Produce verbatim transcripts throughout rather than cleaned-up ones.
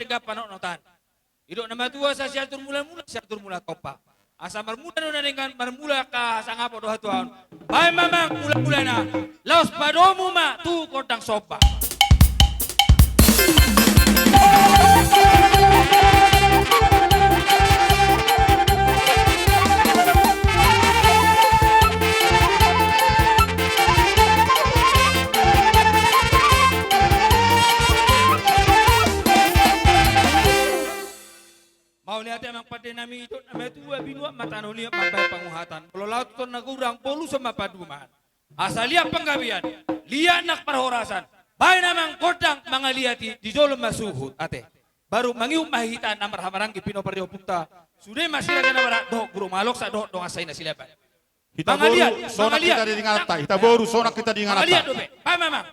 denggan panotnotan. Didok na matua, asa siatur mulamula, siatur mula tompa. Asa marmula do na denggan, marmula angka hasangapon dohot hatuaon. Baen ma amang mulamulana, laos padomu ma tu gondang somba. Mauliate amang pande nami, didok na matua, binuat ma tano liat mambahen panguhatan. Molo laho tu toru na godang, boluson ma padomuan. Asa liat panggabean, liat nang parhorasan. Baen amang gondang mangaliati, di jolo ma suhut ate. Baru mangihut ma hita na marhahamaranggi pinompar ni ompunta. Sude ma Siregar na Barat dohot Guru Maloksa dohot dongan saina Silaban. Hita boru, sonang hita di ingananta. Hita boru, sonang hita di ingananta. Mangaliat dope. Baen ma amang.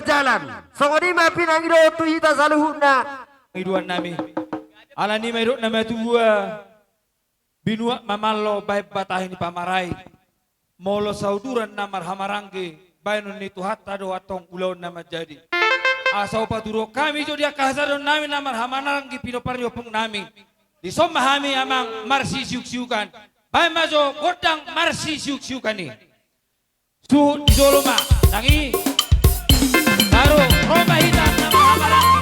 jalan. Songon i ma pinangido tu hita saluhutna. Iduan nami. Ala ni ma idok na matua. Binuat ma mallo baen batahi ni pamarai. Molo sauduran na marhamaranggi, baenon ni Tuhanta do antong ulaon na manjadi. Asa hupatuduhon hami jo di angka hasadaon nami na marhamaranggi pinompar ni ompung nami. Dison ma hami amang marsisiuksiukan. Baen ma jo gondang marsisiuksiukan i. Suhut di jolo ma, nang i. Taru, ro ma hita na marhamaranggi.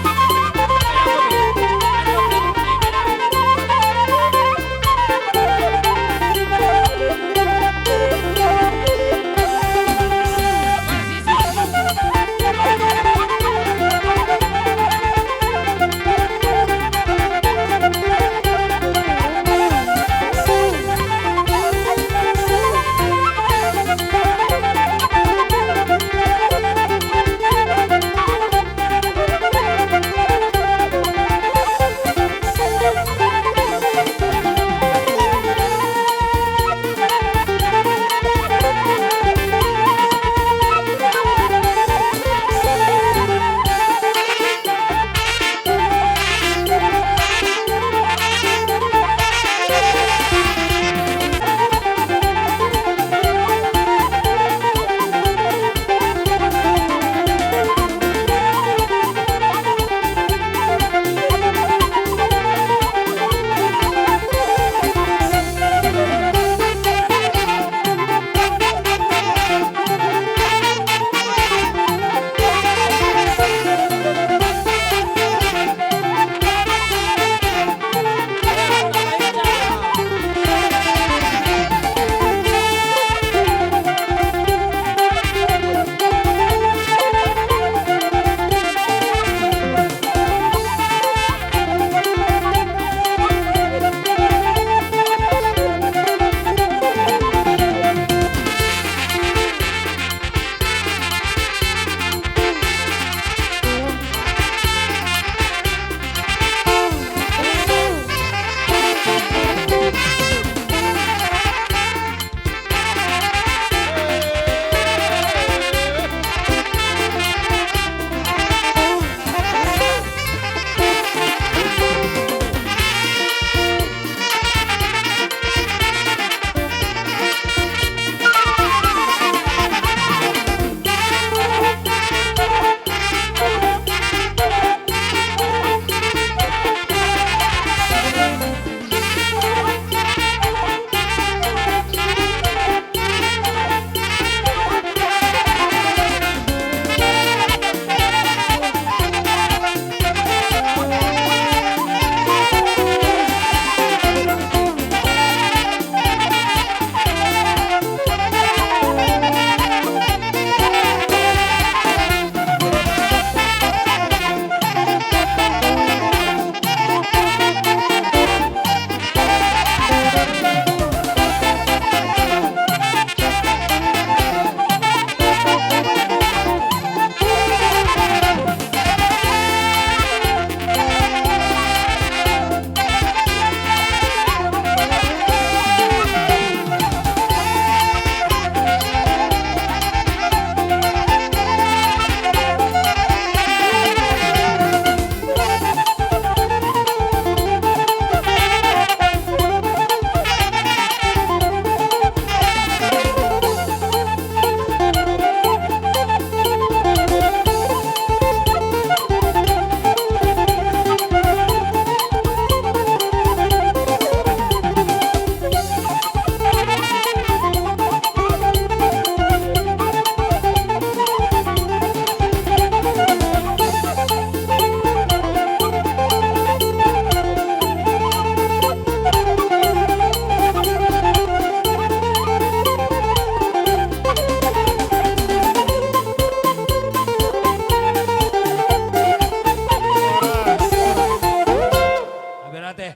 Aberate.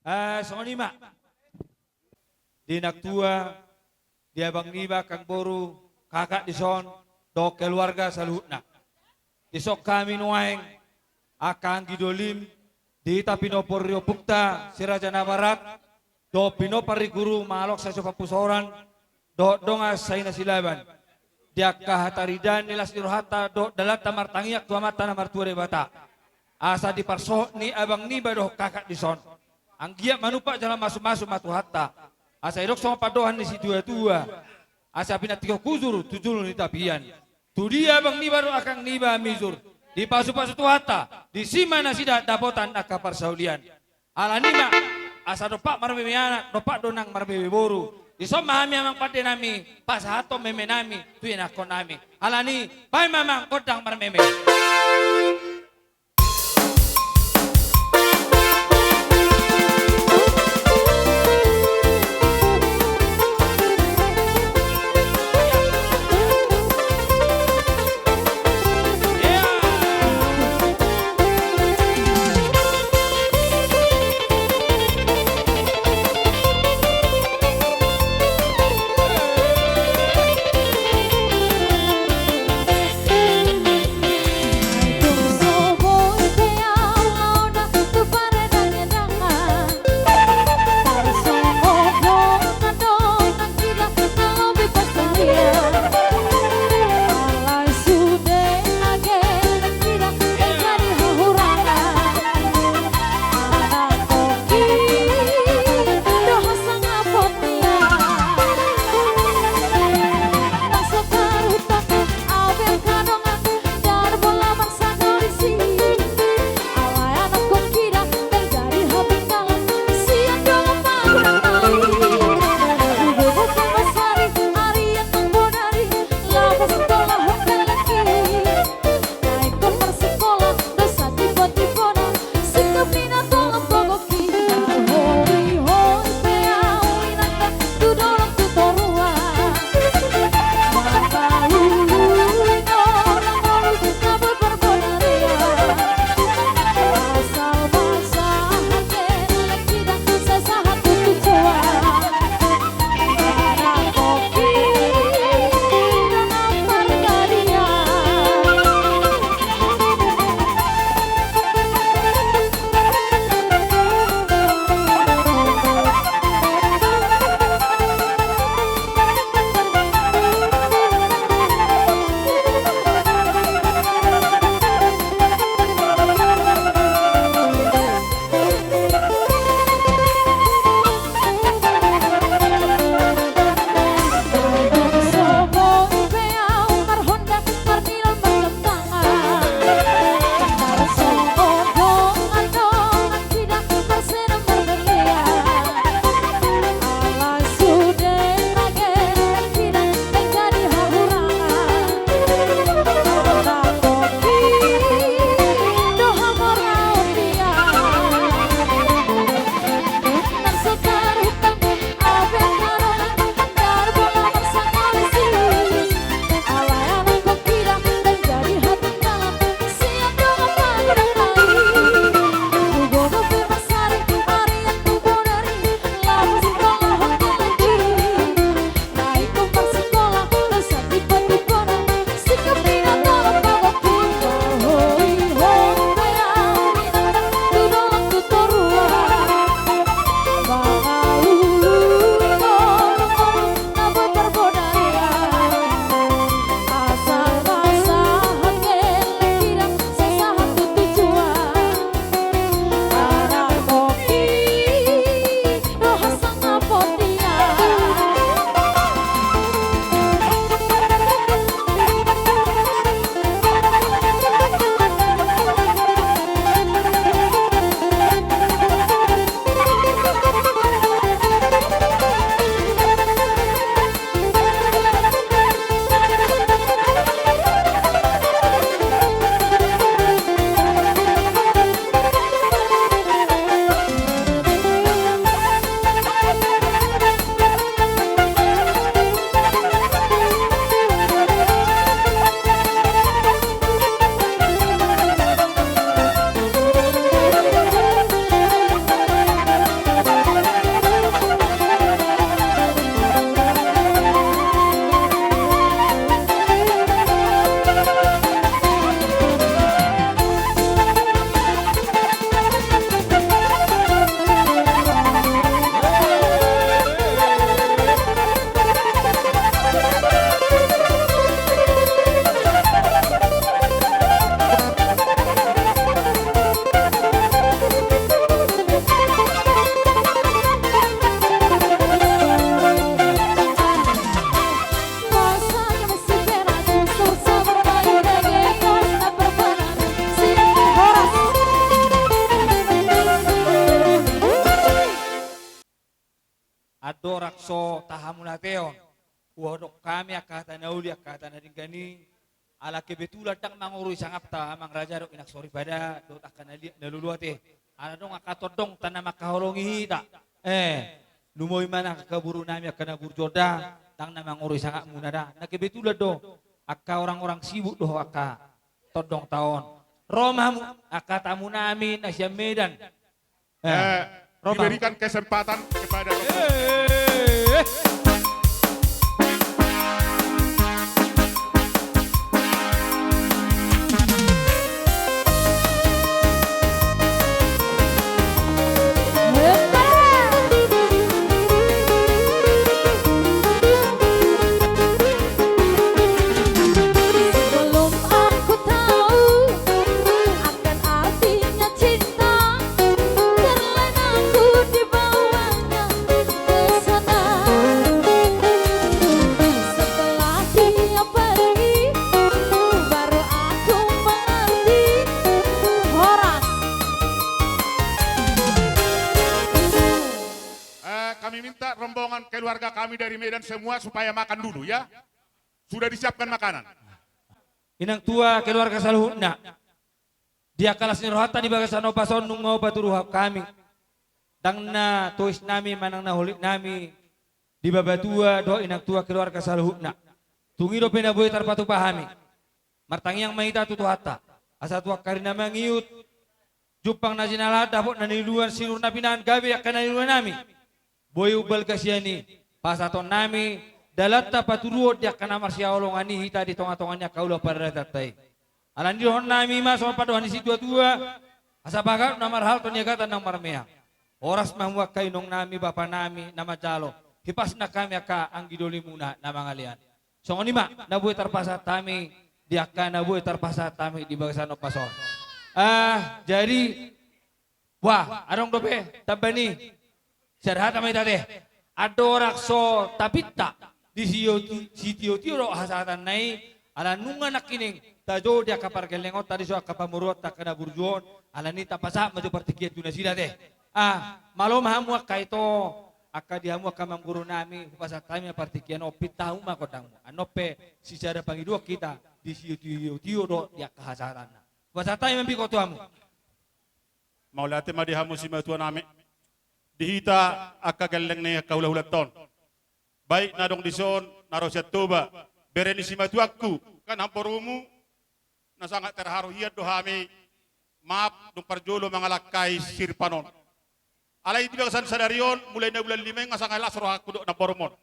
Eh, songon i ma. Di nang tua, di abang niba, angka boru, kakak dison, dohot keluarga saluhutna. Dison hami nuaeng, angka anggi dolim, di hita pinompar ni ompunta, si Raja Nabarat, dohot pinompar ni guru, Malok Sasio Papusoran, dohot dongan saina Silaban. di angka hataridaan ni las ni rohanta dohot dalanta martangiang tu Amanta na martua Debata. Asa diparsohot ni abang niba dohot kakak dison. Anggiat manumpak jala masumasu ma Tuhanta. Asa didok songon pandohan ni situatua. Asa pinantikhon hujur tu julu ni tapian. Tu dia abang niba dohot kakak niba mijur. Dipasupasu Tuhanta. Disi ma nasida dapotan angka parsaulian. Alani ma, asa dompak marmeme anak, dompak do nang marmeme boru. Dison ma hami amang pande nami, pasahathon meme nami, tu ianakhon nami. Alani, baen ma amang gondang marmeme. so tahamuliateon. Huadop hami angka hata na uli, angka hata na denggan i. Ala kebetulan ndang mangorui sangapta amang raja dohot inang soripada dohot angka na liat na lolo ate. Ala adong angka tondongta na mangkaholongi hita. Eh, lumobi ma nang angka boru nami angka na burju on da, ndang na mangorui sangapmuna da. Na kebetulan do angka orang-orang sibuk do angka tondongta on. Ro ma hamu angka tamu nami na sian Medan. Eh, eh, Roma. Diberikan kesempatan kepada eh. Sebelum aku tahu akan artinya cinta, terlena ku dibawanya ke sana. Setelah dia pergi, baru aku mengerti. Horas. Eh, kami minta rombongan keluarga kami dari Medan semua supaya makan dulu, ya. Sudah disiapkan makanan. Inang tua keluarga saluhutna. Di angka las ni rohanta di bagasan ombas on nunga hupatuduhon hami. Ndang na tois nami manang na holit nami di bapatua dohot inang tua keluarga saluhutna. Tung i dope na boi tarpatupa hami. Martangiang ma hita tu Tuhanta. Asa tu angka ari na mangihut jumpang na jinalahan dapot na niluluan sinur na pinahan gabe angka na niluluan nami. Boi umbalga sian i pasahaton nami dalanta patuduhon di angka na marsihaholongan i hita di tonga-tonga ni angka ulaon paradatonta i. Alani i dohonon nami ma songon pandohan ni situatua, asa bagas na marhalto niagatan na marmeang. Horas ma hamu angka inong nami bapa nami na manjalo, hipas nang hami angka anggi dolimuna na mangalean. Songon i ma na boi tarpasahat hami di angka na boi tarpasahat hami di bagasan ombas on. Ah, jadi, wah, adong dope tamba ni. Sada hata ma hita ate. Andorang so tapinta di sitio-, sitiotio do hasahatanna i, ala nunga nangkining tajou di angka pargellengonta dison angka pamoruonta angka na burju on, alani i tapasahat ma jo partingkian tu nasida ate. Ah, malo ma hamu angka ito, angka di hamu angka amangboru nami, hupasahat hami ma partingkian on, pinta hamu ma gondangmu. Annon pe sisada pangidoan hita di sitiotio do di angka hasahatanna. Hupasahat hami ma bingkong tu hamu. Mauliate ma di hamu simatua nami. Di hita angka gelleng ni angka hulahulanta on. Baik na adong dison na ro sian Toba, bere ni simatuangku, kan namborumu, na sangat terharu hian do hami, maaf dung parjolo mangalangkai sirpan on. Alai di bagasan sadari on, mulai na bulan lima i nga sanga las rohangku dohot namborum on.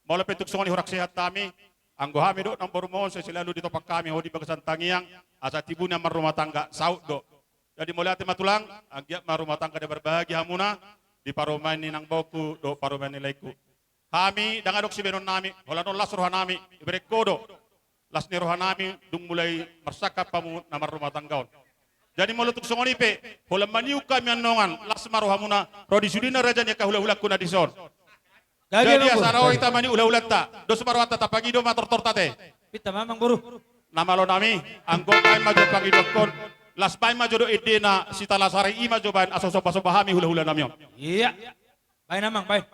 Molo pe tung songon i hurang sehat hami, anggo hami dohot namborum on, sai selalu ditompa hami ho di bagasan tangiang, asa tibu na marrumah tangga, saut do. Jadi mauliate ma tulang, anggiat ma rumah tangga na berbahagia hamuna, di parumaen ni inangboru dohot parumaen ni laengku. Hami, ndang adong sibaenon nami, holan on las roha nami, ibereng ho do las ni roha nami, dung mulai marsangkap hamu na marrumah tangga on. Jadi molo tung songon i pe, holan maniuk hami annon, las ma rohamuna, ro di sudena raja ni angka hulahulangku na dison. Gabe. Jadi asa ro hita maniuk hulahulanta, dos ma rohanta tapangido ma tortorta ate. Pinta ma amangboru. Na malo nami, anggo baen ma jo pangidoan on, las baen ma jo do endena, sitalasari i ma jo baen, asa somba-somba hami hulahula nami on. Iya. Baen amang, baen.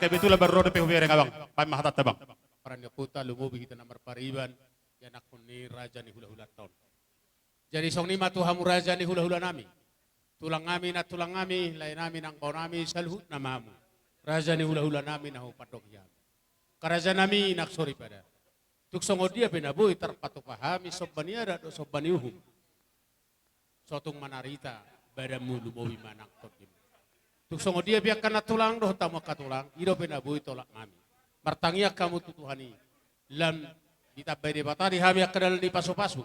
Kebetulan baru ro dope hubereng, abang. Baen ma hatanta, bang. Pomparan ni ompunta, lumobi hita na marpariban, ianakhon ni raja ni hulahulanta on. Jadi songon i ma tu hamu raja ni hulahulanami, tulangnami, nantulangnami, laenami, nang baonami, saluhutna ma hamu raja ni hulahulanami na hupandok hami, angka rajanami na soripada. Tung songon dia pe na boi tarpatupa hami somba ni adat dohot somba ni uhum, so tung manarita badanmu, lumobi ma nang tondimu. Tung songon dia pe angka nantulang dohot hamu angka tulang, i dope na boi tolap nami. Martangiang hamu tu Tuhan i, lam ditambai Debata di hami angka dalan ni pasupasu,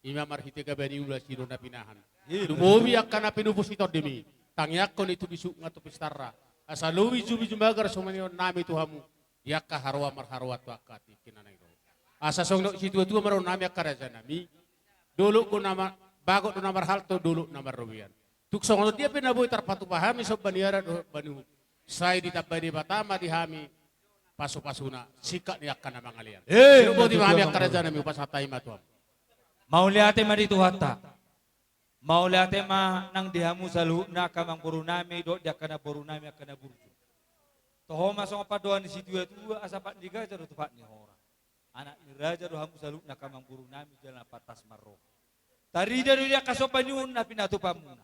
i ma marhite gabe ni ula sido na pinahan. Iya, lumobi angka na pinupus ni tondimi. Tangiangkon i tu bisukna, tu pistarna, asa lobi jumijum agar sumanion nami tu hamu di angka haroa marharoa tu angka tingki na naeng ro. Asa songon didok situatua ma dohononnami angka rajanami, dolok do na ma-, bagot do na marhalto, dolok na marrobean. Tung songon dia pe na boi tarpatupa hami somba ni adat dohot somba ni uhum, sai ditambai Debata ma di hami pasupasuna, singkat ni angka na mangalean. Eh, i do boti ma hami angka rajanami, hupasahat hami ma tu hamu. Mauliate ma di Tuhanta. Mauliate ma nang di hamu saluhutna angka amangborunami dohot di angka namborunami angka na burju. Toho ma songon pandohan ni situatua, asa pat ni gaja do tu pat ni hora. Anak ni raja do hamu saluhutna angka amangborunami, jala na pantas marroha. Tarida do di angka somba ni uhum na pinatupamuna,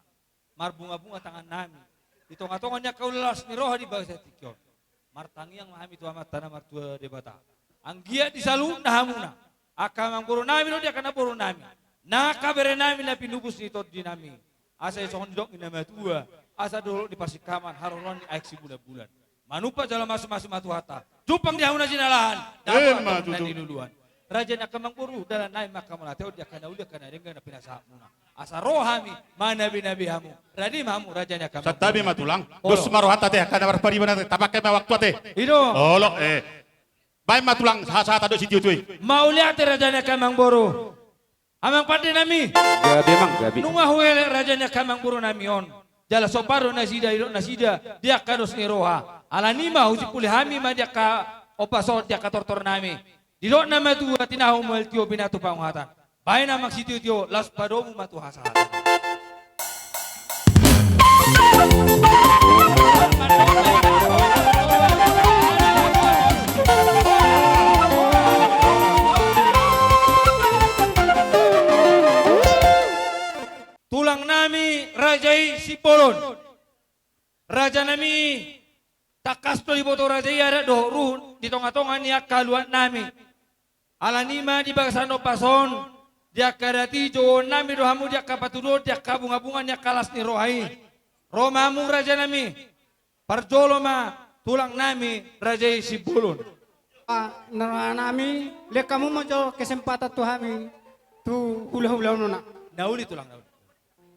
marbungabunga tangannami di tongatonga ni angka ulaon las ni roha di bagasan tingki on. Martangiang ma hami tu Amanta na martua Debata, anggiat di saluhutna hamuna, angka amangborunami dohot di angka namborunami, nang angka berenami na pinupus ni tondinami, asa songon didok ni na matua, asa dolok ni parsingkaman, haroroan ni aek sibulanbulan. Manumpak jala mamasu-masu ma Tuhanta. Jumpang di hamu na jinalahan, dapot ma tutu na niluluan. Raja ni angka amangboru, dalannami ma angka mauliate on di angka na uli angka na denggan na pinasahatmuna. Asa ro hami manabenabe hamu. Rade ma hamu raja ni angka amangboru. Santabi ma tulang. Olo. Dos ma rohanta ate, angka na marpariban ate, tapangke ma waktu ate. I do. Olo, eh. Baen ma tulang, hasahatan dohot situatua i. Mauliate raja ni angka amangboru. Amang pandenami. Gabe, amang, gabe. Nunga huelek raja ni angka amangborunami on, jala so pado nasida, didok nasida di angka dos ni roha. Alani i ma husimpuli hami ma di angka ombas on, di angka tortornami. Didok na matua, tinahu mual tio, binatu panguhatan. Baen amang sitiotio, laos padomu ma tu hasahatan. Tulangnami raja i Simbolon. Rajanami, tangkas do diboto raja i adat dohot ruhut di tongatonga ni angka luatnami. Alani i ma di bagasan ombas on, di angka adat i jouonnami do hamu di angka patuduhon, di angka bungabunga ni angka las ni roha i. Ro ma hamu rajanami, parjolo ma tulangnami raja i Simbolon. Ah, na rohanami, lehon hamu ma jo kesempatan tu hami, tu hulahula on na. Na uli tulang, na uli.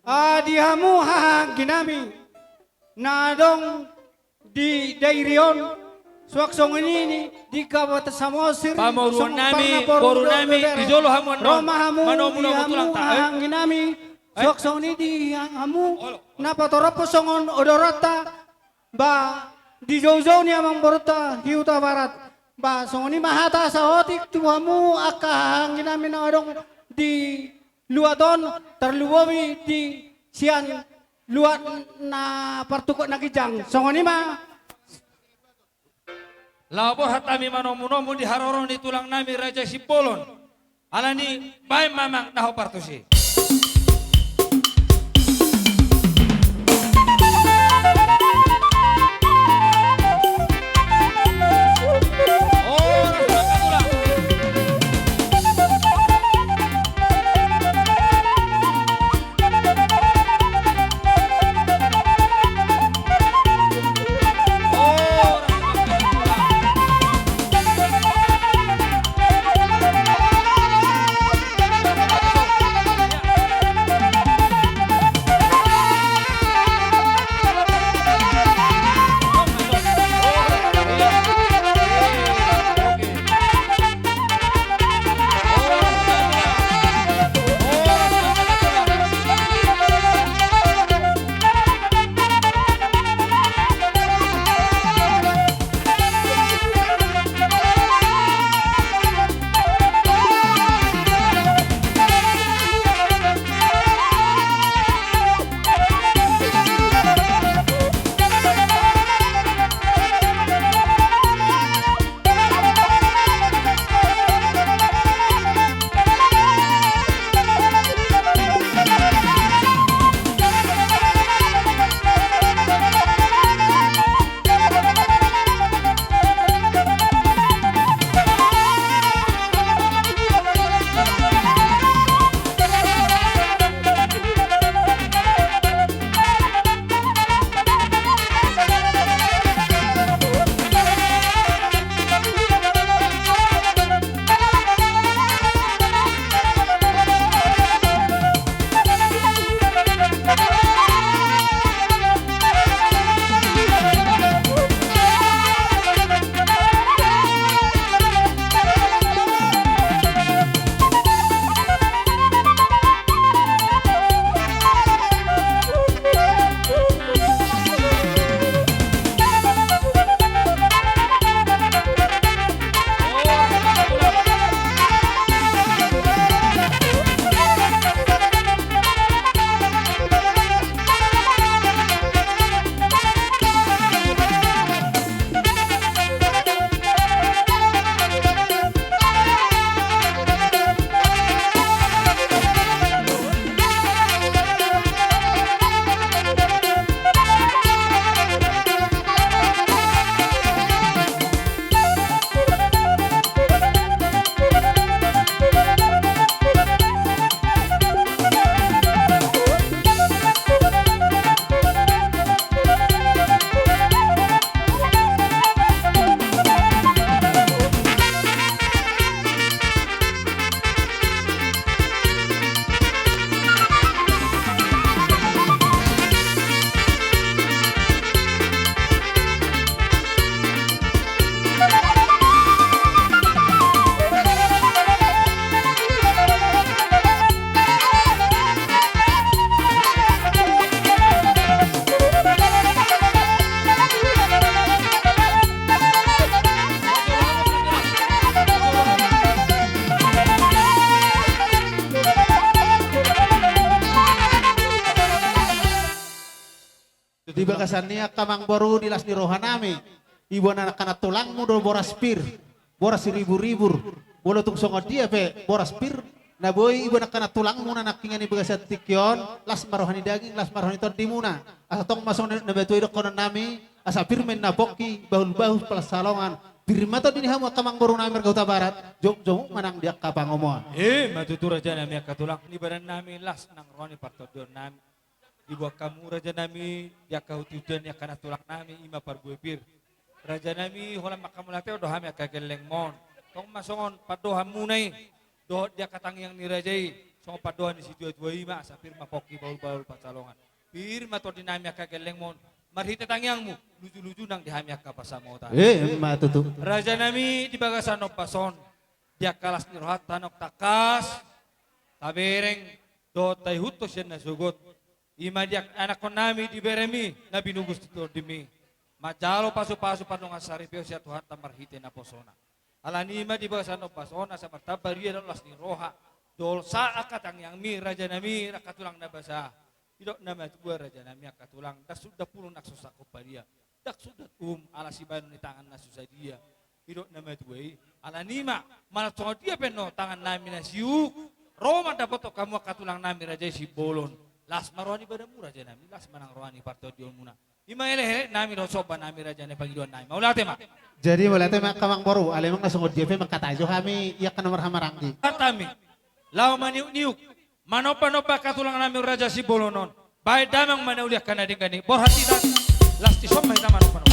Ah, di hamu hahaangginami na adong di dairi on, suang songon i di Kabupaten Samosir, pamoruonnami, songon borunami, di jolo hamu annon, ro ma hamu, manomu di hamu hahaangginami, eh? Suang songon i di hamu, olo, olo, na patorophon songon odoranta, ba di joujou ni amangborunta Hutabarat, ba songon i ma hata saotik tu hamu angka hahaangginami na adong di luat on, tarlumobi di sian luat na partungkot na ginjang. Songon i ma. Laho borhat hami manomunomu di haroro ni tulangnami raja i Simbolon. Alani i baen ma amang na hombar tusi. Bagasan ni i angka amangboru, di las ni rohanami, iboan angka na tulangmu do boras pir, boras ribur-ribur. Molo tung songon dia pe boras pir na boi iboan angka na tulangmuna nangkiningan di bagasan tingki on, las ma roha ni daging, las ma roha ni tondimuna. Asa tong ma songon na matua i dohononnami, asa pir ma ninna pongki, bahul-bahul pansalongan. Pir ma tondi ni hamu angka amangborunami marga Hutabarat, jomuk-jomuk ma nang di angka pangomoan. I ma tutu rajanami angka tulang, di badannami las nang roha ni partondionnami. Diboan hamu rajanami di angka hunti-huntian ni angka na tulangnami, i ma parbue pir. Rajanami, holan manghamauliatehon do hami angka gellengmon. Tong ma songon pandohanmuna i dohot di angka tangiang ni raja i, songon pandohan ni situa-tua i ma, asa pir ma pongki, bahul-bahul pansalongan. Pir ma tondinami angka gellengmon, marhite tangiangmu, luju-luju nang di hami angka pansamotan. I ma tutu. Rajanami, di bagasan ombas on, di angka las ni rohanta naung tangkas tabereng dohot taihuthon sian na sogot, i ma di anakkonnami, di beremi na binugusmu tu tondimi, manjalo pasu-pasu pardongansaripeon sian Tuhanta marhite naposona. Alani i ma di bagasan ombas on, asa martamba ria dohot las ni roha, dohot sahat angka tangiangmi rajanami, angka tulang na basa. Didok na matua rajanami angka tulang, ndang sundat pulung na so sangkop padia, ndang sundat uhum ala sibahenon ni tangan na so sadia. Didok na matua i, alani i ma, manang songon dia pe annon tangannami na siuhuk, ro ma mandapothon hamu angka tulangnami raja i Simbolon. Las ma roha ni badanmu rajanami, las ma nang roha ni partondionmuna. I ma elekeleknami dohot sombanami rajanami, pangidoannami. Mauliate ma. Jadi mauliate ma angka amangboru, alai manang na songon dia pe mangkatai jo hami i angka na marhahamaranggi. Hatami, laho maniuk-niuk, manomba-nomba angka tulangnami raja Simbolon on. Bahen damang ma na uli angka na denggan i, borhat hita, las dison ma hita manomba-nomba.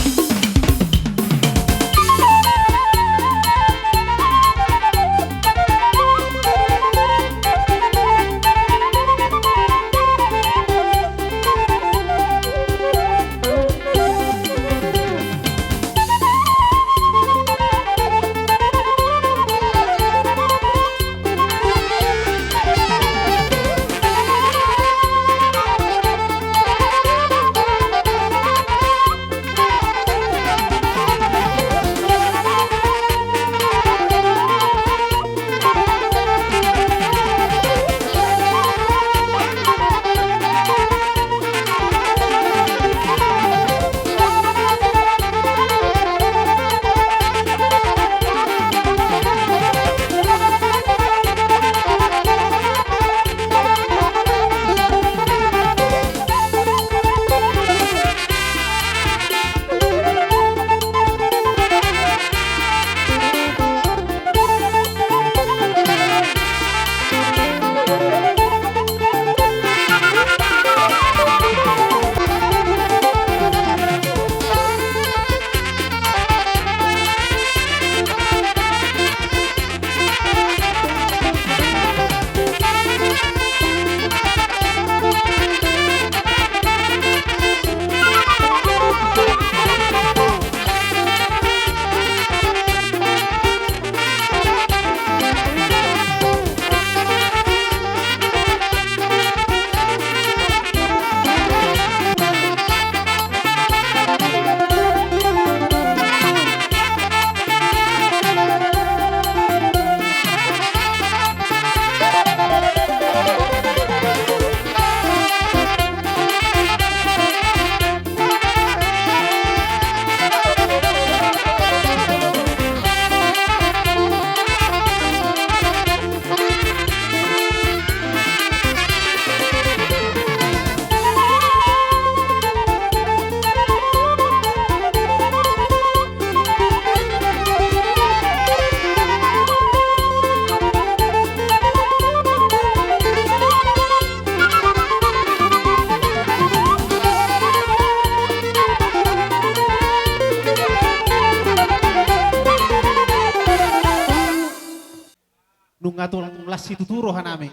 Nunga tung las situtu rohanami.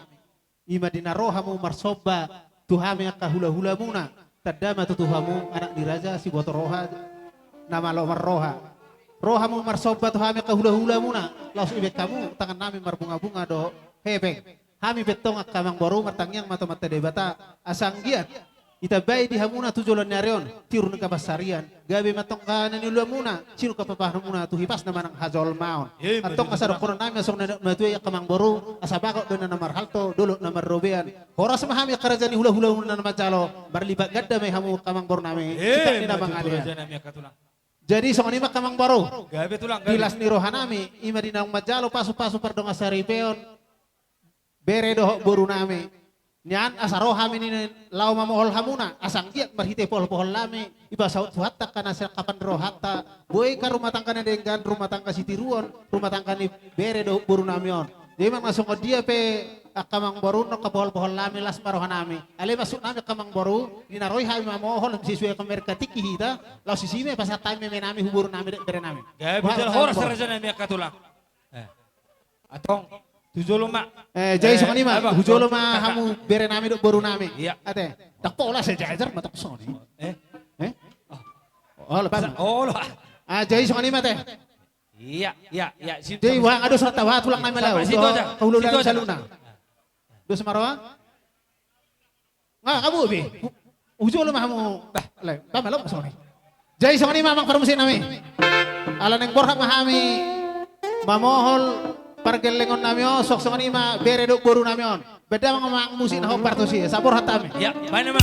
I ma di na ro hamu marsomba tu hami angka hulahulamuna, tanda ma tutu hamu anak ni raja siboto roha, na malo marroha. Ro hamu marsomba tu hami angka hulahulamuna, laos ibaen hamu tangannami marbungabunga dohot hepeng. Hami pe antong angka amangboru martangiang ma tu Amanta Debata, asa anggiat Ditambai di hamuna tu joloan ni ari on tiur ni pansamotan, gabe ma antong angka na niuluanmuna, sinur ni papahanmuna tu hipasna manang hajolmaon. Antong asa dohonon nami ma songon i, amang boru, asa bagot do inna na marhalto, dolok na marrobean. Horas ma hami angka raja ni hulahula na manjalo, marlipat ganda ma i hamu angka amang boru nami. Jadi songon i ma angka amang boru. Di las ni roha nami, i ma di naung manjalo pasupasu pardongan saripeon, bere dohot boru nami. Nian asa ro hami nian laho mamohol hamuna, asa anggiat marhite poholpohol nami, dipasaut Tuhanta angka na sian hapan ni rohanta, boi angka rumah tangga na denggan, rumah tangga sitiruon, rumah tangga ni bere dohot boru nami on. Jadi manang songon dia pe angka amang boru, nunga poholpohol nami, las ma roha nami. Alai maksud nami angka amang boru, di na ro hami mamohol, sesuai angka mereka tingki hita, laos disi ma pasahat hami meme nami hu boru nami dohot bere nami. Horas raja nami angka tulang. Antong tu jolo ma. Jadi songon i ma, hu jolo ma hamu bere nami dohot boru nami. Ate. Ndang pola sejajar ma antong songon i. Olo, pas. Jadi songon i ma ate. Iya, iya, iya. Jadi wah, adong satu wah tulang nami laho. Kahuluan saluhutna. Dos ma roha. Nga, hamu be. Hu jolo ma hamu. Bah, alai, bah, malo songon i. Jadi songon i ma amang parmusik nami. Ala naeng borhat ma hami mamohol pargellengon nami on, songon i ma bere dohot boru nami on. Beda ma amang musik na hombar tusi, sahat borhat hami. Iya, baen ma.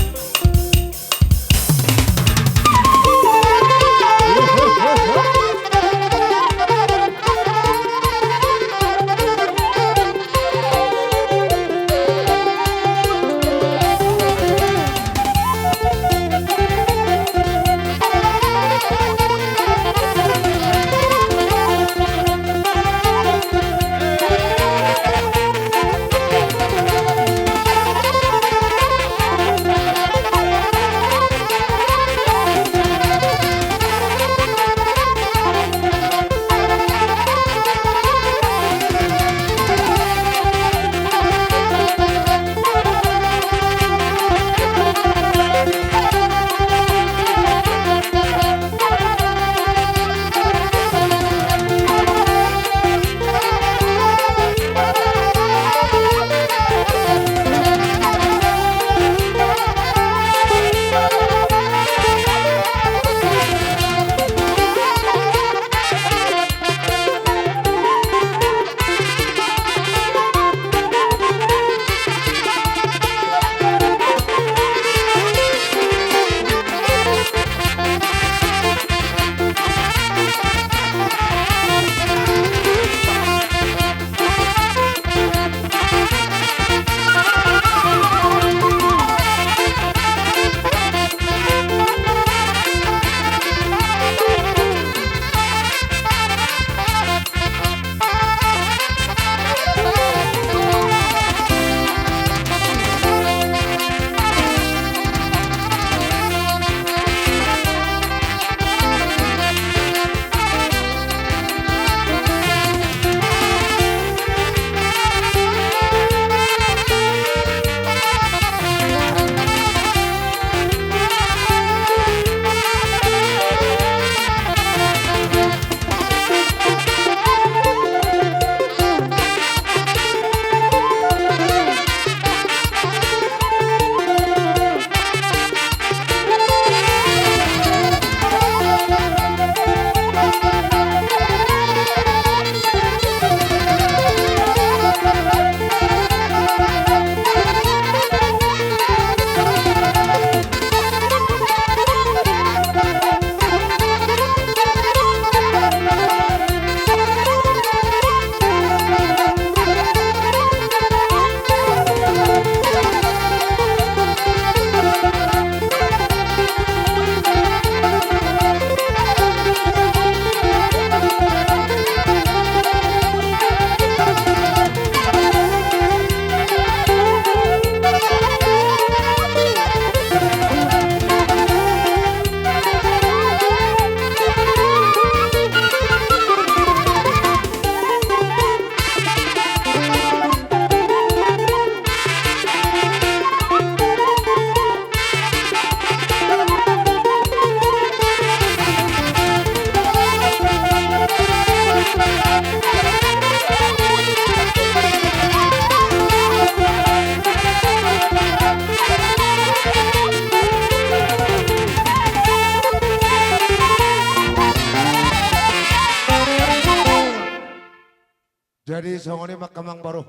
Jadi songon i ma angka amangboru,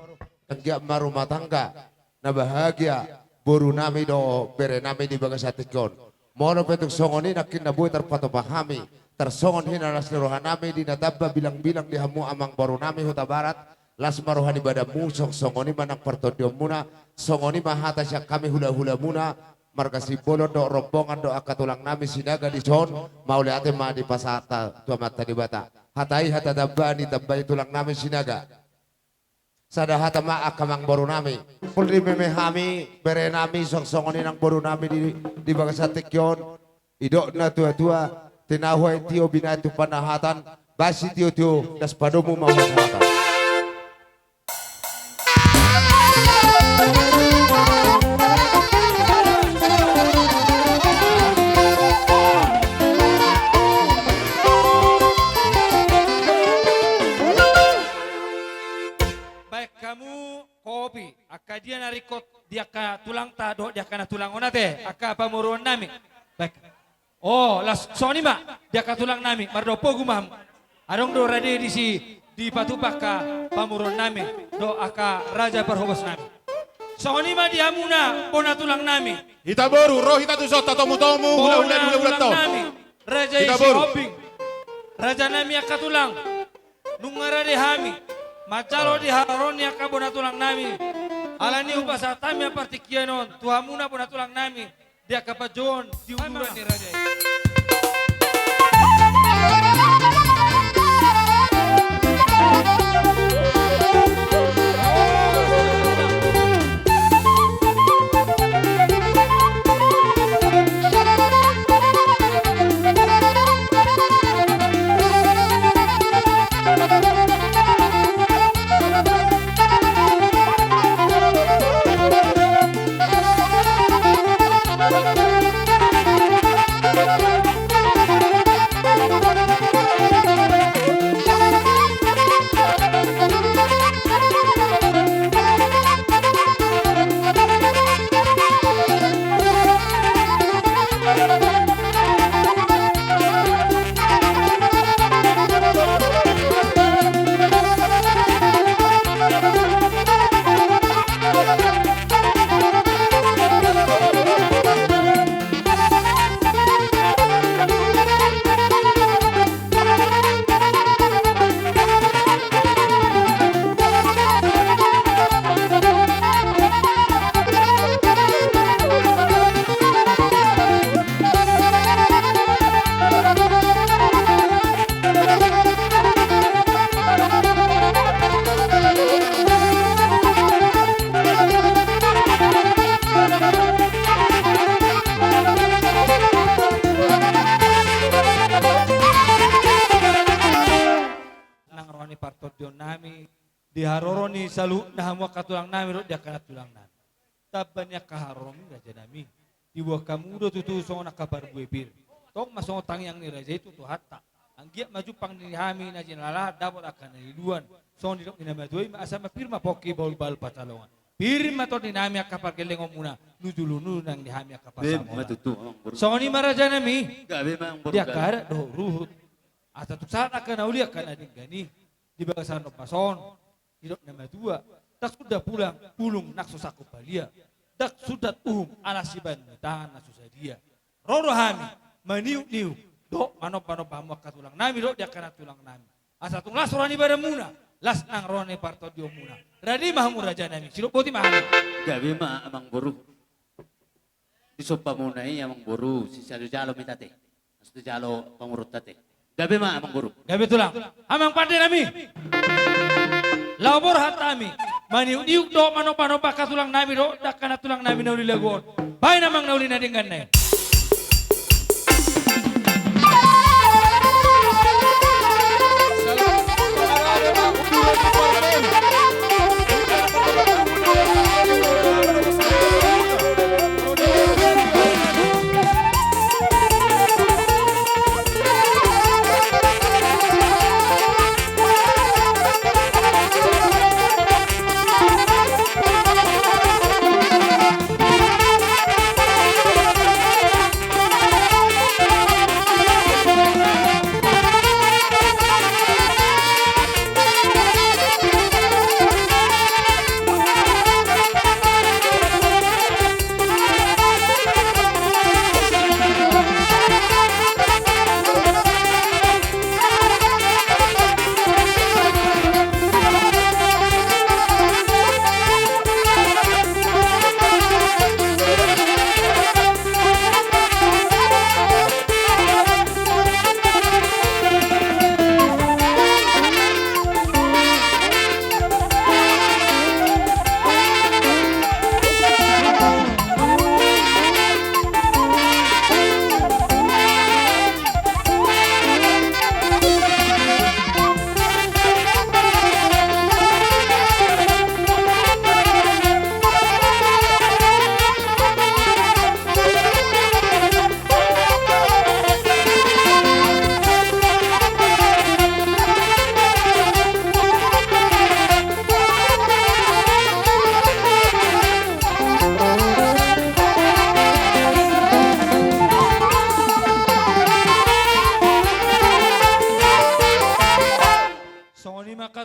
anggiat ma rumah tangga na bahagia boru nami dohot bere nami di bagasan tingki on. Molo pe tung songon i nangkin na boi tarpatupa hami, tarsongon hinalas ni roha nami di na tamba bilang-bilang di hamu amangboru nami Hutabarat, las ma roha ni badanmu, song songon i ma nang partondionmuna, songon i ma hata sian hami hula-hulamuna, marga Simbolon dohot rombongan dohot angka tulang nami Sinaga dison, mauliate ma dipasahat tu Amanta Debata. Hata i hata tamba, ditambai tulang nami Sinaga. Sada hata ma angka amangboru nami. Pulri meme hami, bere nami, song songon i nang boru nami di, di bagasan tingki on. Didok na tua-tua, tinahu aek tio binahen tu panahatan, bahen sitio-tio, das padomu ma hata-hata. Baen hamu kopi, angka dia na ringkot di angka tulangta dohot di angka na tulang on ate, angka pamoruon nami. Baen. O, las songon i ma di angka tulang nami, mardopogu ma hamu. Adong do rade disi dipatupa angka pamoruon nami dohot angka raja parhobas nami. Songon i ma di hamuna bona tulang nami. Hita boru, ro hita tu son, tatomu-tomu, hula-hula di hula-hula tulang nami. Raja i Sihombing. Raja nami angka tulang. Nunga rade hami manjalo di haroro ni angka bona tulang nami. Alani i hupasahat hami ma partingkian on tu hamuna bona tulang nami di angka panjouon di uluan ni raja i. Nang roha ni partondion nami, di haroro ni saluhutna hamu angka tulang nami dohot di angka nantulang nami. Tamba ni angka haroromi raja nami, diboan hamu do tutu songon angka parbue pir. Tong ma songon tangiang ni raja i tu Tuhanta. Anggiat ma jumpang di hami na jinalahan dapot angka na niluluan. Songon didok ni na matua i ma, asa ma pir ma pongki bahul-bahul pansalongan, pir ma tondi nami angka pargellengonmuna, nujulu-nujulu nang di hami angka parsamotan. Songon i ma raja nami. Di angka adat dohot ruhut, asa tung sahat angka na uli angka na denggan i di bagasan ombas on. Didok na matua, ndang sundat pulang bulung nang so sangkup palia, ndang sundat uhum ala sibahen ni tangan na so sadia. Ro do hami maniuk-niuk dohot manomba-nomba hamu angka tulang nami dohot di angka nantulang nami, asa tung las roha ni badanmuna, las nang roha ni partondionmuna. Rade ma hamu raja nami, sidok boti ma hami. Gabe ma amangboru. Disombamuna i amangboru, sisalo-jalo ma i ate. Asa jalo pamoruonta ate. Gabe ma amangboru. Gabe tulang. Amang pande nami, laho borhat hami maniuk-niuk dohot manomba-nomba angka tulang nami dohot di angka nantulang nami na uli lagu on. Baen amang na uli na denggan na i.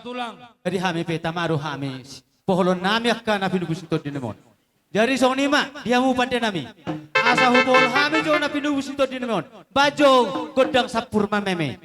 Tulang. Jadi hami pe tama do hami. Poholon nami angka na pinubus ni tondi nami on. Jadi songon i ma, di hamu pande nami. Asa hupohol hami jo na pinubus ni tondi nami on. Baen jo gondang sampur mameme.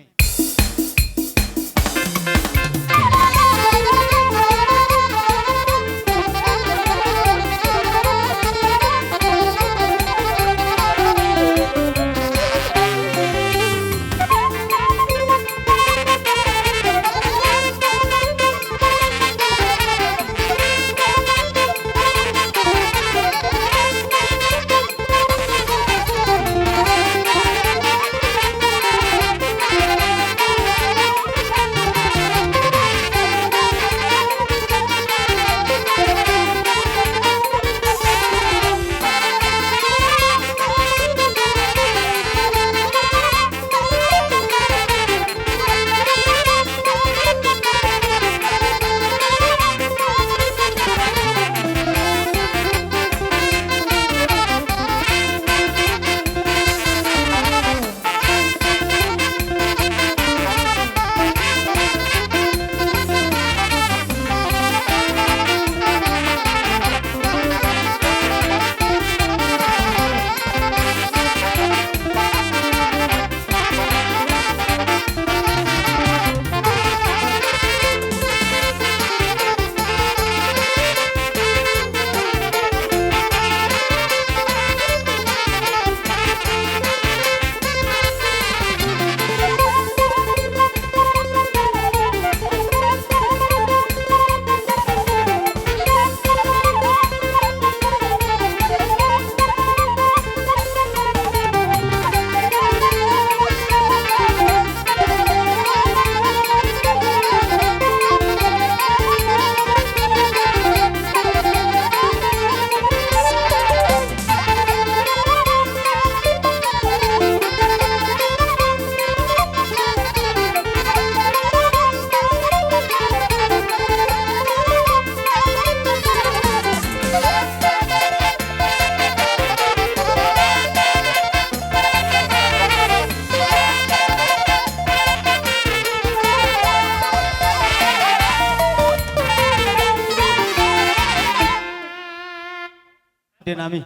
Pande nami.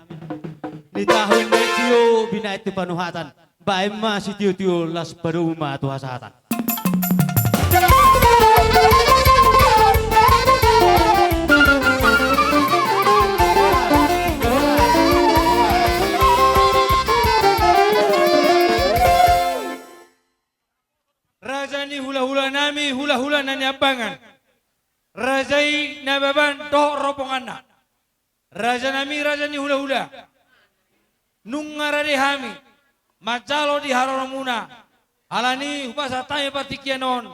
Ni tahu ma tio binahen tu panuhatan. Baen ma sitiotio, laos padomu ma tu hasahatan. Raja ni hulahula nami, hulahula na niambangan. Raja i Nababan dohot rombonganna. Raja nami, raja ni hulahula. Nunga rade hami manjalo di haroromuna. Alani i hupasahat hami partingkian on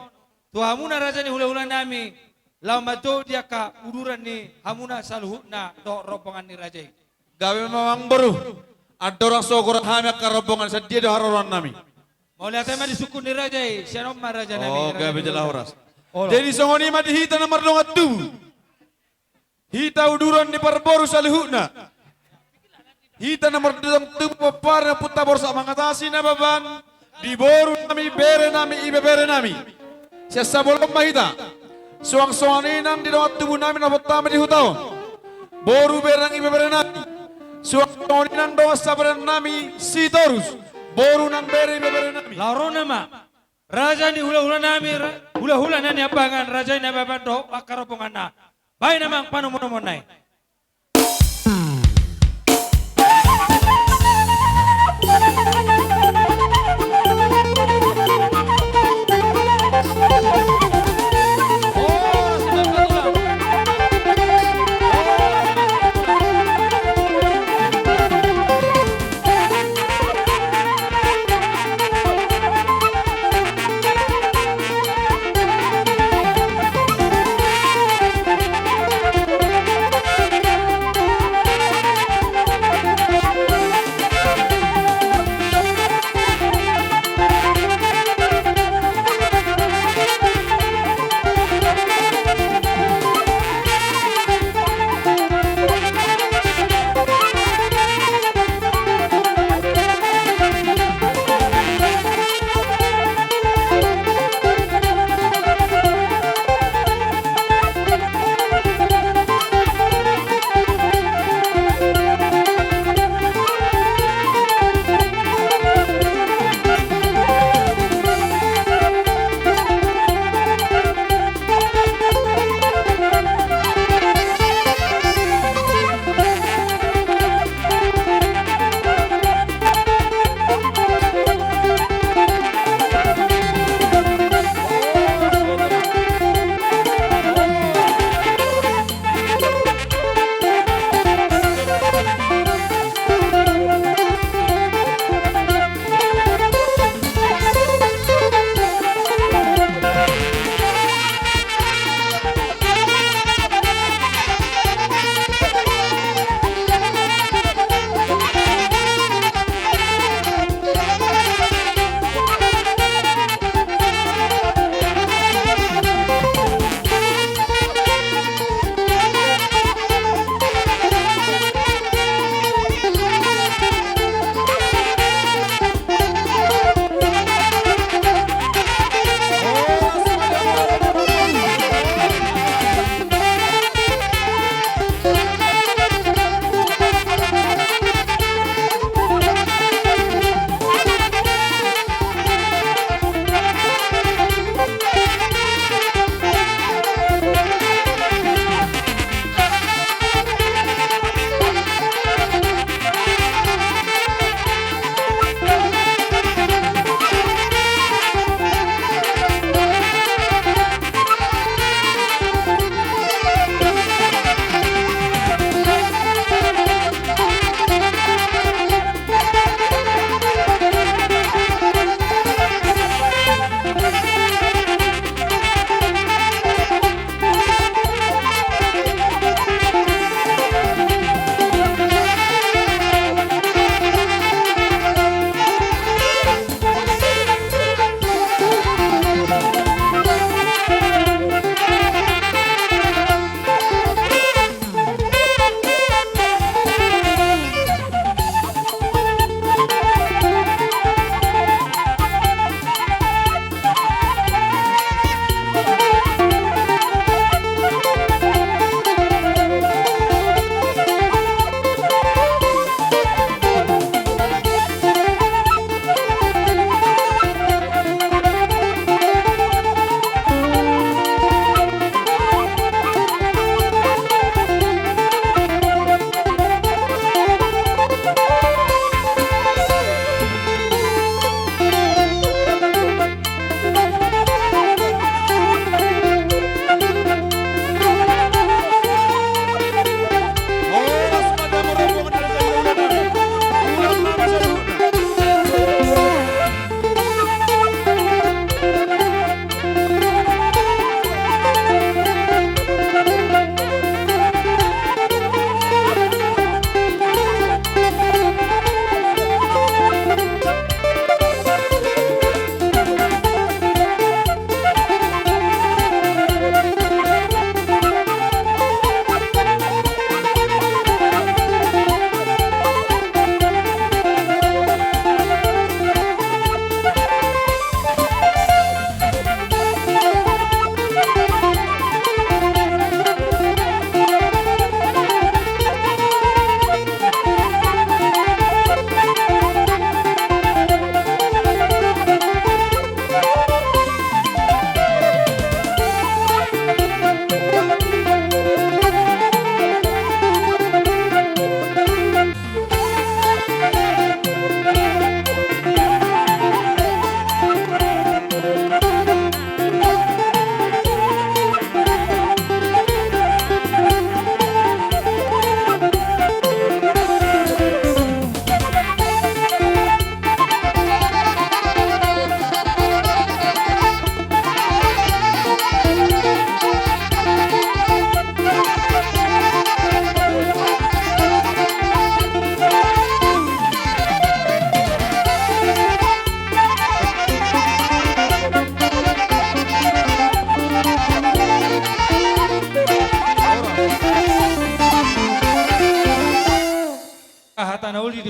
tu hamuna raja ni hulahula nami, laho manjou di angka uduran ni hamuna saluhutna dohot rombongan ni raja i. Gabe ma amang boru. Andorang so goar hami angka rombongan, sian dia do haroroan nami? Mauliate ma di sungkun ni raja i, sian on ma raja nami. Oh, raja gabe ni jala hulahula. Horas. Olo. Jadi songon i ma di hita na mardongan tubu. Hita uduran ni parboru saluhutna. Hita na mardongan tubu, pomparan ni Ompunta Borsak Mangatasi Nababan, di boru nami, bere nami, ibebere nami. Sian sabolon ma hita. Suang songon i nang di dongan tubu nami na pomparan di huta on. Boru, bere nang ibebere nami. Suang songon i nang dongan sabadan nami Sitorus. Boru nang bere ibebere nami. Laho ro nama. Raja ni hulahula nami, ra-, hulahula na niambangan, raja i Nababan dohot angka rombonganna. Baen amang panomunomuonna i.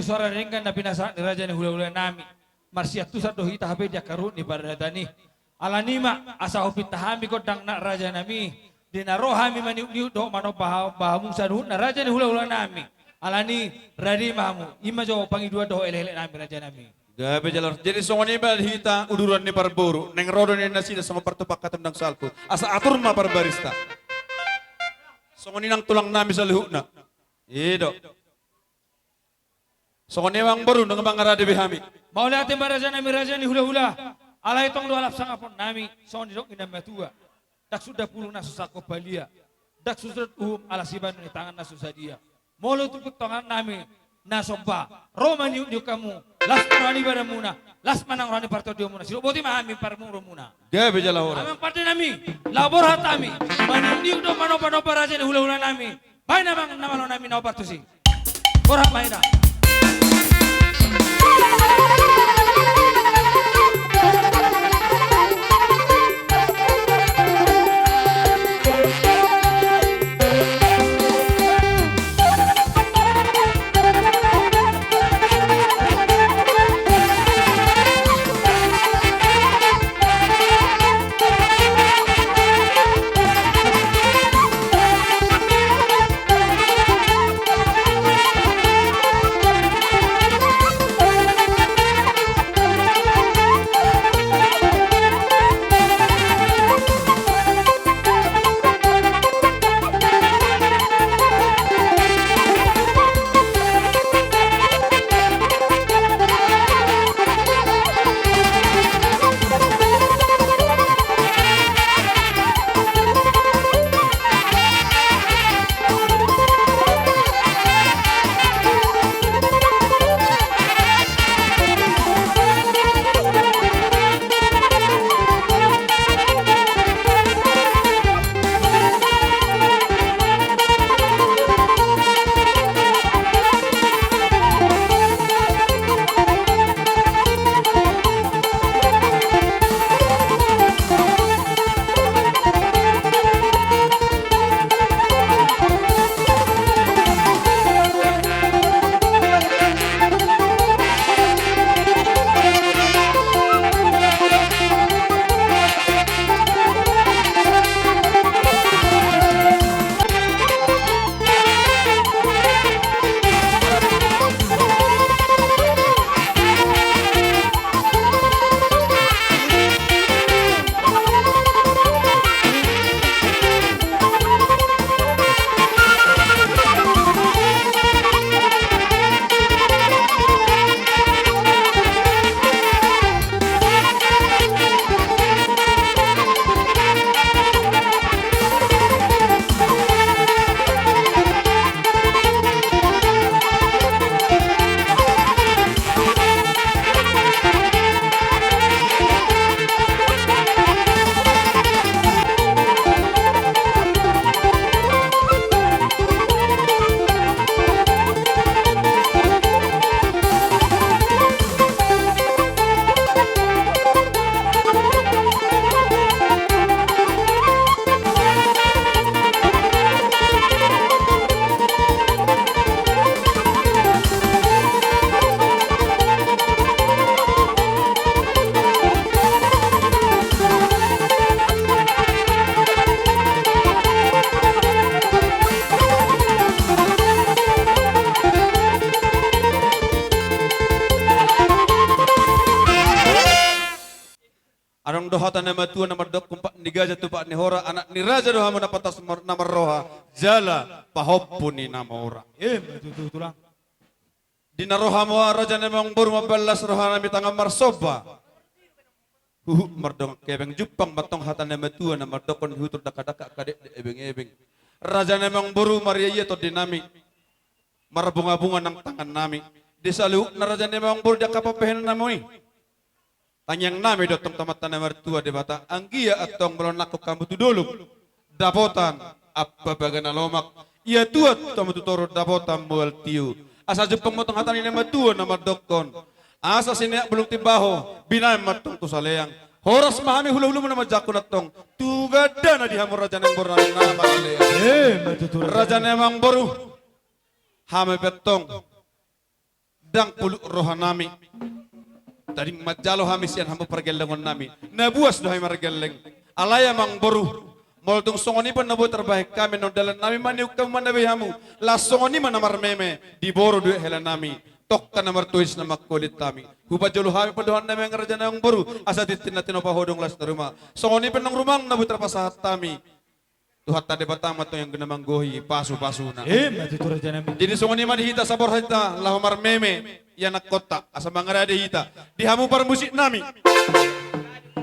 Sora denggan na pinasahat ni raja ni hulahula nami. Marsiantusan do hita hape di angka ruhut ni paradaton i. Alani i ma asa hupinta hami gondang na raja nami. Di na ro hami maniukniuk dohot manomba ha-, bahamu saluhutna raja ni hulahula nami. Alani i rade ma hamu, i ma jo pangidoan dohot elekelek nami raja nami. Gabe jala. Jadi songon i ma hita uduran ni parboru, naeng ro do nasida songon partupak hata undang salpu. Asa atur ma parbarista. Songon i nang tulang nami saluhutna. I do. Songon i ma amang boru, nunga mangarade be hami. Mauliate ma raja nami raja ni hulahula. Alai tong do alap sangapon nami, songon didok ni na matua. Ndang suda pulu na so sangkop balia. Ndang suda uhum ala sibahen ni tangan na so sadia. Molo turpuk tongan nami na somba, ro maniukniuk hamu, las ma roha ni badanmuna, las ma nang roha ni partondionmuna. Sidok boti ma hami parmurumuna. Gabe jala horas. Amang pande nami, laho borhat hami maniukniuk dohot manombanomba raja ni hulahula nami. Baen amang na malo nami na hombar tusi. Borhat ma hita. Adong do hata ni na matua na mandok, umpat ni gaja tumpak ni hora, anak ni raja do hamu na pantas mar-, na marroha, jala pahompu ni na mora. Ima tutu tulang. Di na ro hamu raja ni amangboru mambahen las roha nami tangan marsomba. Huhut mardongan hepeng, jumpang ma antong hata ni na matua na mandokkon, hutur dakdakak angka dekdek, ebeng-ebeng. Raja ni amangboru, marria-ia tondi nami. Marbungabunga nang tangan nami. Di saluhutna raja ni amangboru di angka pambahenan nami i, tangiang nami do antong tu Amanta na martua Debata, anggiat antong molo nangkok hamu tu dolok, dapotan ampa bagana lomak. Ia tuat hamu tu toru, dapotan mual tio. Asa jumpang ma antong hata ni na matua na mandokkon: Asa sineak bulung timbaho, binahen ma antong tu saleang. Horas ma hami hulahulamu na manjangkon antong tu gandana di hamu raja ni amangboru nami na marhalea. Ima tutu raja. Raja ni amangboru, hami pe antong Ndang pulut rohanami. Tading manjalo hami sian hamu pargellengonnami. Na buas do hami margelleng. Alai amangboru, molo tung songon i pe na boi tarbahen hami, annon dalannami ma niungkam manabei hamu. Laos songon i ma na marmeme di boru dohot helanami. Tongka na martois na mangkulit hami. Hupajolo hami pandohannami, angka rajanami, amangboru, asa tintin na tinopa, hodong las na ruma. Songon i pe annon rumang na boi tarpasahat hami. Tuhanta Debata ma antong na manggohi pasupasuna. Ima tutu, rajanami. Jadi songon i ma di hita, saborhat hita laho marmeme ianakhonta, asa mangarade hita. Di hamu parmusiknami,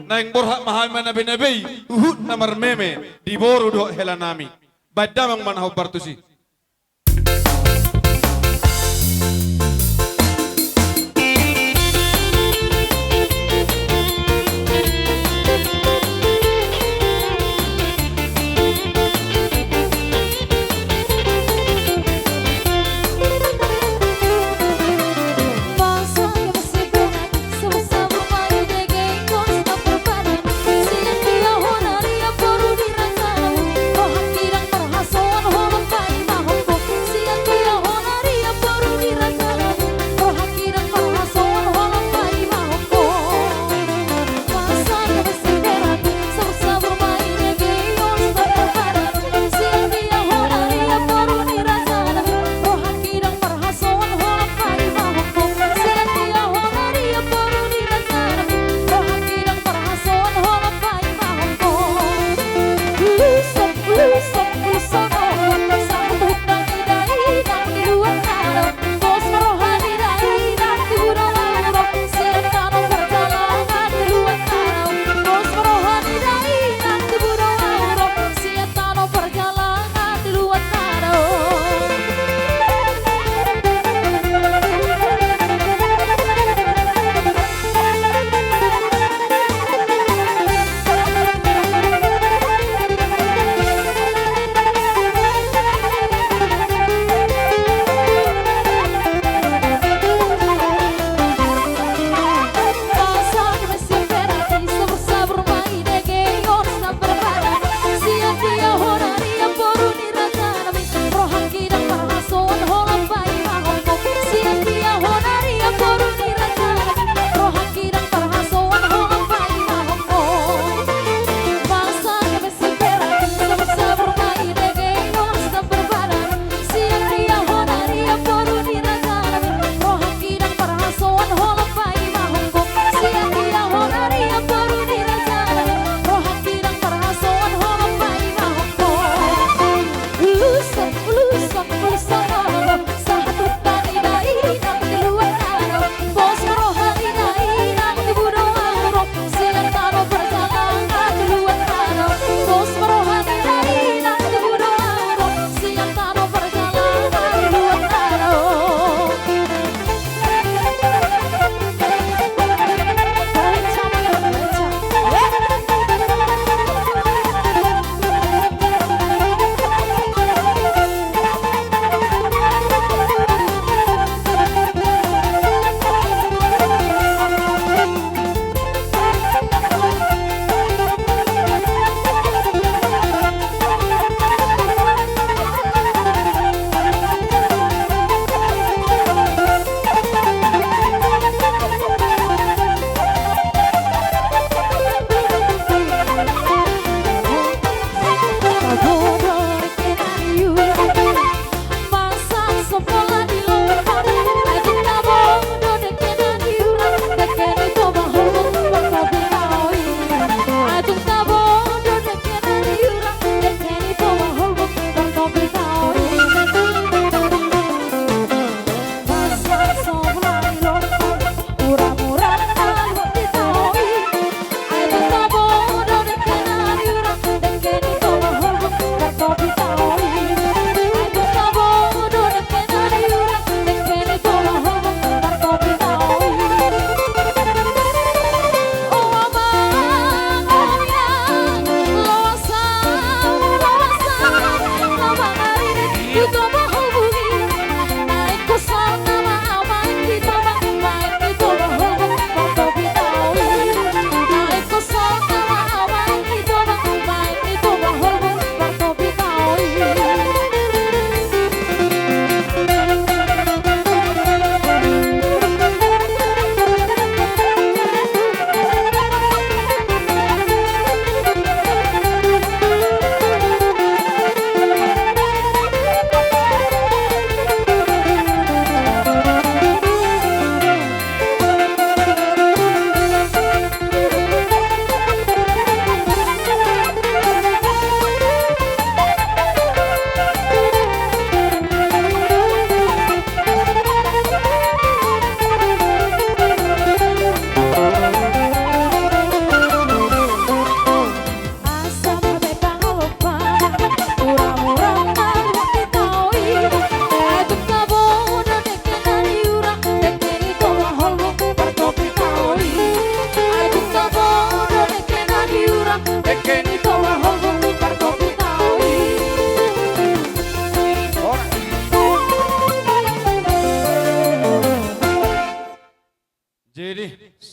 naeng borhat ma hami manabeinabei huhut na marmeme di boru dohot helanami. Baen damang ma na hombar tusi.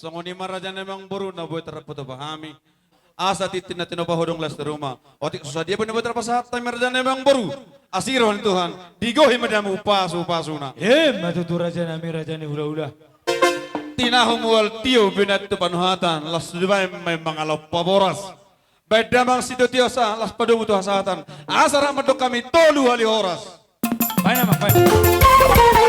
Songon i ma raja ni amangboru na boi tarpatupa hami. Asa tintin na tinopa hudon las di ruma. Otik so sadia pe na boi tarpasahat hami raja ni amangboru. Asi roha ni Tuhan. Digohi ma di hamu pasu-pasuna. Emma tutu raja nami raja ni hula-hula. Tinahu mual tio binat tu panuhatan las dibaen ma i mangalompa boras. Baen damang sitio-tio asa las padomu tu hasahatan. Asa rap mandok hami tolu hali horas. Baen damang, baen.